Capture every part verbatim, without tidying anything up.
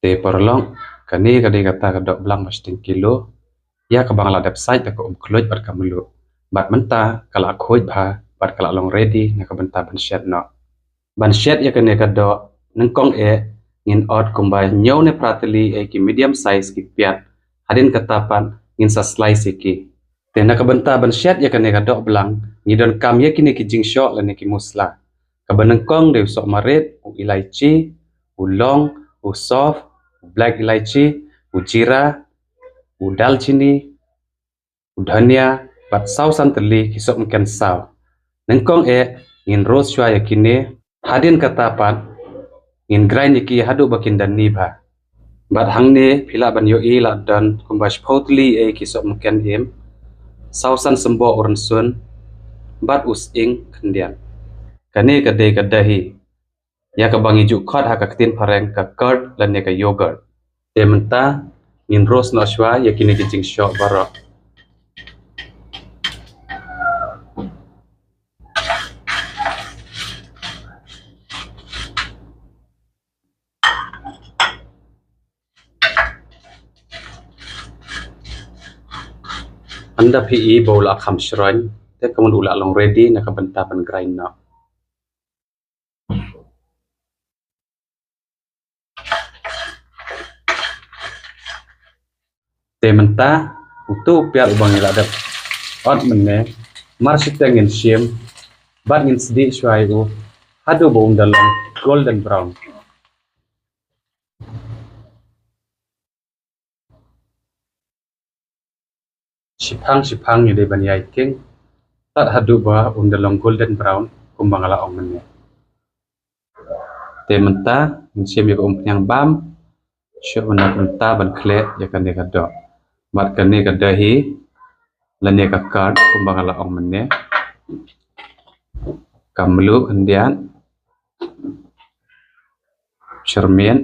Te paralok, kane ka dei kata ka dohblang ba shiteng kilo, ïa kaba nga la dep sait da ka umkhluit bad ka mluh. Bad mynta ka la khuid bha bad ka la long ready na ka bynta ban shet noh. Ban shet ïa kane ka doh, nyngkong eh ngin ot kumba hynñiew ne phra tylli eh ki medium size ki piat. Hadien kata pat ngin sa slice ïa ki. Te na ka bynta ban shet ïa kane ka dohblang, ngi donkam ïa kine ki jingshoh lane ki musla. Kaba nyngkong dei u sohmarit, u ilaichi, u long, u sof, u black ilaichi, u jira, u dalchini, u dhania, bad saw san tylli ki sohmynken saw. Nyngkong eh ngin roast shuwa ïa kine, hadien kata pat ngin grind ïa ki haduh ba kin da ni bha. Bad hangne phi lah ban ïohi la don kumba shiphew tylli eh ki sohmynken im, saw san symboh u rynsun, bad u sying khyndiat. Kane ka dei ka dahi, ïa kaba ngi ju khot ha ka ktien phareng ka curd lane ka yogurt. Te mynta ngin roast noh shuwa ïa kine ki jingshoh baroh. Ynda phi i ba u la kham shroiñ, te ka mut u la long ready na ka bynta ban grind noh. Te mynta uto u piat uba ngi la dep ot mynne, mar shiteng ngin shim bad ngin sdieh shuwa ïa u haduh ba un da long golden brown. Shiphang shiphang ngi dei ban ïai king tad haduh ba un da long golden brown kumba nga la ong mynne. Te mynta ngin shim ïa ka umphniang bam. Shuh mynta ban khleh ïa kane ka doh bad kane ka dahi lane ka curd kumba nga la ong mynne. Ka mluh khyndiat, shyrmiat.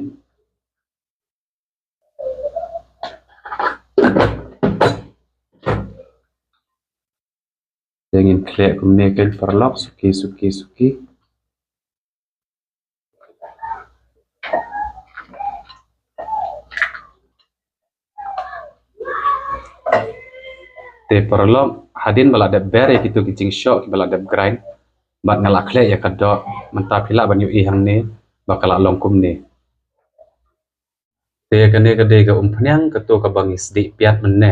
Te ngin khleh kumne kein paralok, suki suki suki. Te paralok, hadien ba la dep ber ïa kito ki jingshoh kiba la dep grind bad nga la khleh ïa ka doh, mynta phi lah ban ïohi hangne ba ka la long kumne. Te kane ka dei ka umphniang kato kaba ngi sdieh piat mynne.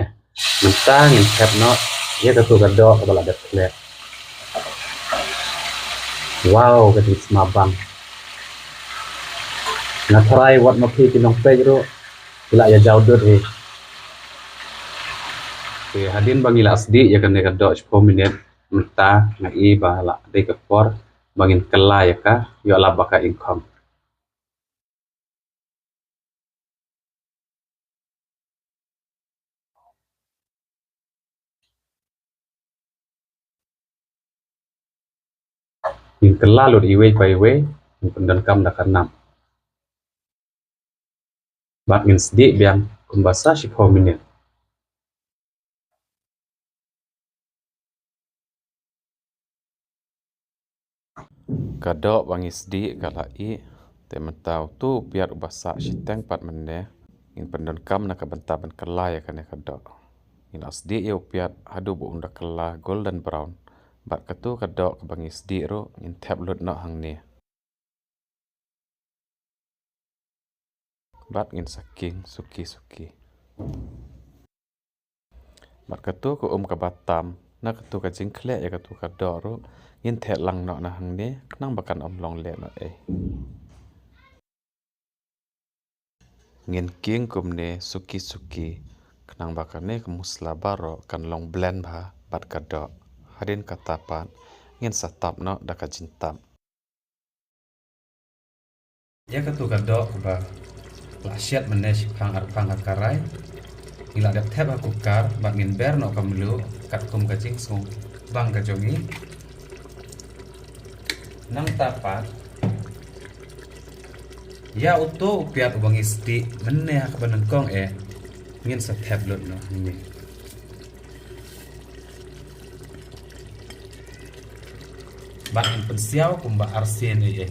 Mynta ngin thep noh ïa kato ka doh kaba la dep khleh. Wow, ka jingsma bang. Nga tharai wat ma phi ki nongpeit ruh ki la ïa jaw dud hi. Te hadien ba ngi la sdieh ïa kane ka doh shiphew minit, mynta nga i ba la dei ka por ba ngin kylla ïa ka, ïoh lap ba ka ingkhong. Ngin kylla lut iwei pa iwei, ngin pyndonkam da ka nam. Bad ngin sdieh biang kumba sa shiphew minit. Ka doh ba ngi sdieh ka la ih, te mynta uto u piat uba sah shiteng pat mynne, ngin pyndonkam na ka bynta ban kylla ïa kane ka doh. Ngi la sdieh ïa u piat haduh ba un da kylla golden brown, bad kato ka doh kaba ngi sdieh ruh ngin thep lut noh hangne. Bad ngin sa king suki suki. Bad kato ka um kaba tam na kato ka jingkhleh ïa kato ka doh ruh ngin theh lang noh na hangne khnang ba kan ym long leh noh ei. Ngin king kumne suki suki khnang ba kane ka musla baroh kan long blend bha bad ka doh. Hadien kata pat ngin sa tap noh da ka jingtap. Ïa kato ka doh kaba la shet mynne shiphang arphang ha karai, ngi la dep thep ha cooker bad ngin ber noh ka mluh katkum ka jingsngewbang ka jong ngi. Nangta pat ïa uto u piat uba ngi sdieh mynne ha kaba nyngkong eh ngin sa thep lut noh hangne. Bad ngin pynsiaw kumba arsien eh.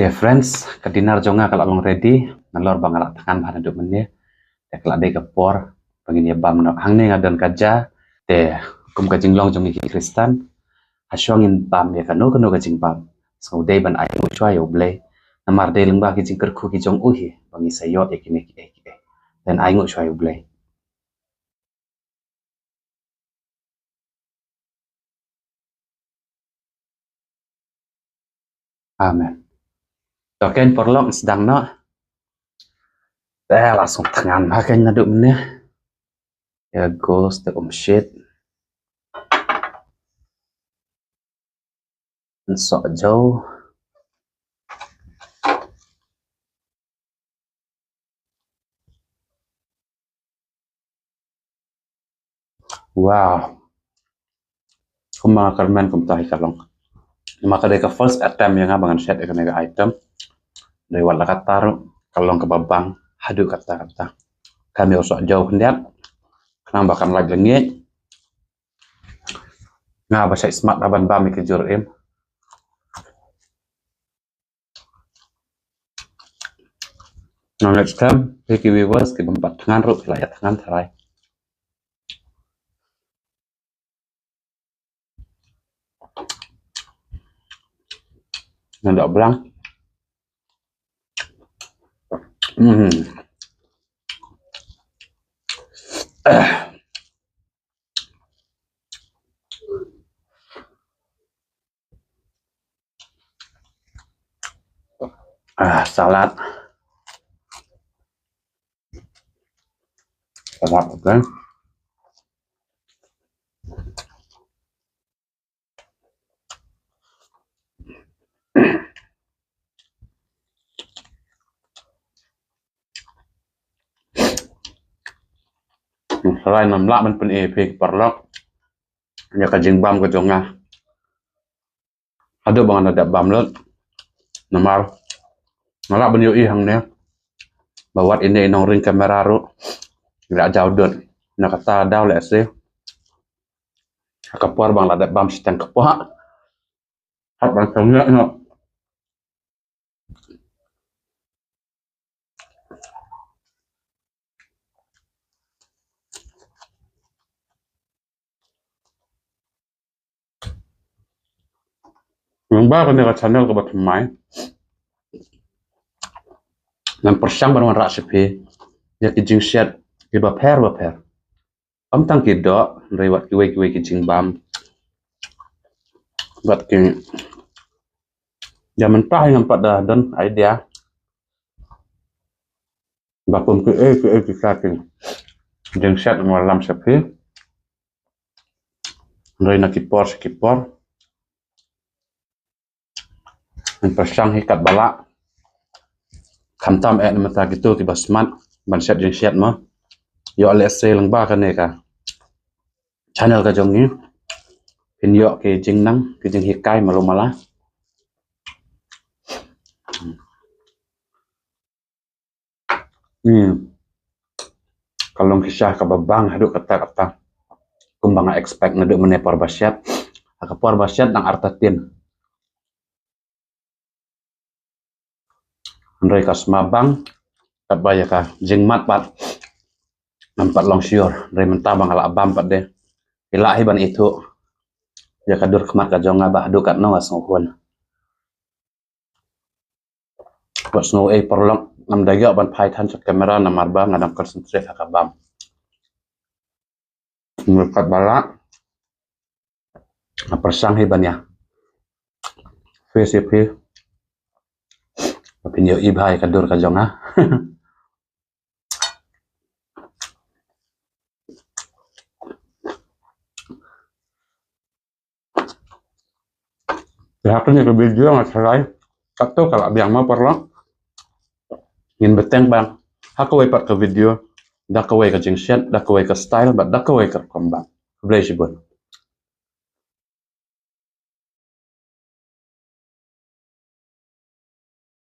Okay friends, ka dinner jong nga ka la long ready. Nalor ba nga la thngan bha naduh mynne. Te ka la dei ka por ba ngin ïa bam noh. Hangne nga don ka ja. Te kum ka jinglong jong ngi ki Khristan, ha shuwa ngin bam ïa kano kano ka jingbam, sngewdei ban ai nguh shuwa ïa U Blei. Namar dei lyngba ki jingkyrkhu ki jong u hi ba ngi sa ïoh ïa kine kiei kiei. Then ai nguh shuwa ïa U Blei. Amen. To kein paralok, sdang noh. Te la sngewthngan bha kein naduh mynne. Ïa ghost te um shit. Nsoh jaw. Wow. Kumba nga kyrmen kumta hi ka long. Namar ka dei ka first attempt ïa nga ba ngan shet ïa kane ka item. Dei wat la katta ruh ka long kaba bang haduh katta katta. Kam ïa u soh jaw khyndiat. Khnang ba kan lait lyngngiej. Nga ba shait smat ban bam ïa ki jur im. Now next time, phi ki viewers, ki bym pat thngan ruh, phi la ïa thngan tharai. Ngan doh blang. Hmm. Ah, salad. Salad, okay. Shuwa ngam lah ban pyni ïa phi paralok ïa ka jingbam ka jong nga. Haduh ba ngan da dep bam lut. Namar nga lah ban ïohi hangne ba wat ine i nongring kamera ruh i la jaw dud. Na kata daw lehse ha ka por ba nga la dep bam shiteng kpoh, hap ban sngewthuh noh. Ngan ba kane ka channel kaba thymmai, ngan pyrshang ban wanrah sha phi ïa ki jingshet kiba pher ba pher. Ym tang ki doh, hynrei wat kiwei kiwei ki jingbam. Wat ki, ïa mynta hi ngam pat da don idea ba kum kiei kiei kita ki jingshet ngan wallam sha phi. Hynrei na ki por sha ki por ngan pyrshang hi katba lah. Khamtam eh na mynta kito kiba smat ban shet jingshet mo. Ïoh lehse lyngba kane ka channel ka jong ngi phin ïoh ki jingnang, ki jinghikai malu mala. Hmm. Ka long ki sha kaba bang haduh katta katta. Kumba nga expect naduh mynne por ba shet. Ha ka por ba shet dang artatien. Hynrei ka sma bang, katba ïa ka jingmat pat ngam pat long sure. Hynrei mynta ba nga lah bam pat de, i lah hi ban ithuh ïa ka dur khmat ka jong nga ba haduh katno nga sngewhun. Wat sngew ei paralok, ngam da ïoh ban phai than sha kamera namar ba nga dang concentrate ha ka bam. Mut katba lah nga pyrshang hi ban ïa face ïa phi ba phin ïohi bha ïa ka dur ka jong nga. Te ha kane ka video nga tharai katto ka la biang mo paralok. Ngin bteng bang ha kawei pat ka video da kawei ka jingshet, da kawei ka style bad da kawei ka rukom bam. Khublei shibun.